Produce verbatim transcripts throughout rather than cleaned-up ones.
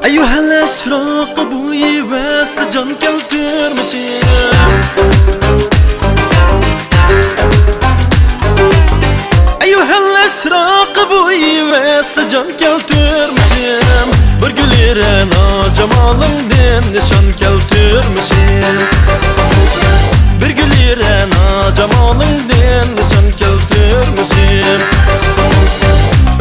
ئەييۇھەل ئەشراق بويى ۋەسلى جان كەلتۈرمىشىم. ئەييۇھەل ئەشراق بويى ۋەسلى جان كەلتۈرمىشىم. بىر گۈلى رەنا جامالىڭدىن نىشان كەلتۈرمىشىم. بىر گۈلى رەنا جامالىڭدىن نىشان كەلتۈرمىشىم.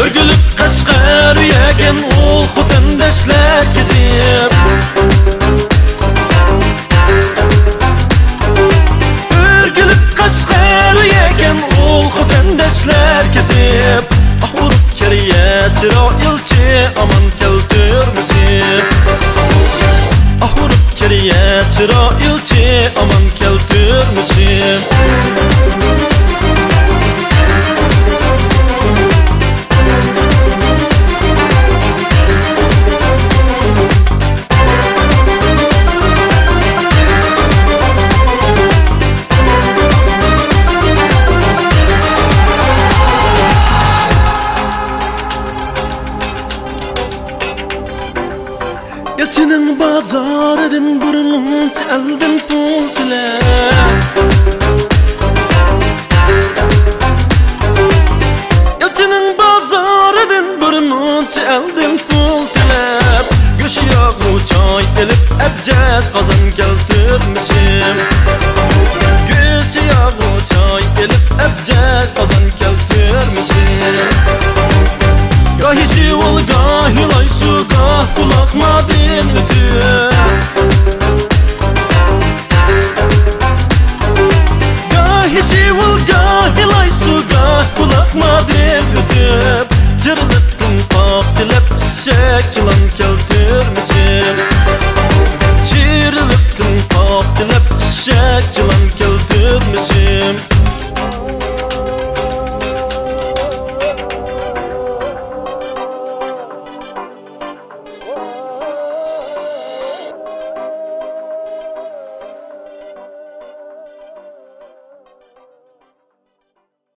ئۆرگۈلۈپ قەشقەر يەكەن ئۇ خوتەندەشلەر كېزىپ. ئۆرگۈلۈپ قەشقەر يەكەن ئۇ خوتەندەشلەر كېزىپ. ئاھ ئۇرۇپ كىرىيە چىرايىلچى ئامان كەلتۈرمىسى. ئاھ ئۇرۇپ كىرىيە چىرايىلچى ئامان كەلتۈرمىسى. ئىلچىنىڭ بازارىدىن بىر مۇنچە ئەلدىن پۇل تىلەپ. ئىلچىنىڭ بازارىدىن بىر مۇنچە ئەلدىن پۇل تىلەپ. گۆشى ياغلىق چاي ئېلىپ ئەبجەش قازان كەلتۈرمىشىم. گۆشى ياغلىق چاي ئېلىپ ئەبجەش قازان كەلتۈرمىشىم. گاھى شىۋۇل، گاھى لايسۇ، گاھ بۇلاق مادىن ئۆتۈپ. گاھى شىۋۇل، گاھى لايسۇ، گاھ بۇلاق مادىن ئۆتۈپ. چىرىدىقتىن قاپ تىلەپ ئىششەك چىلان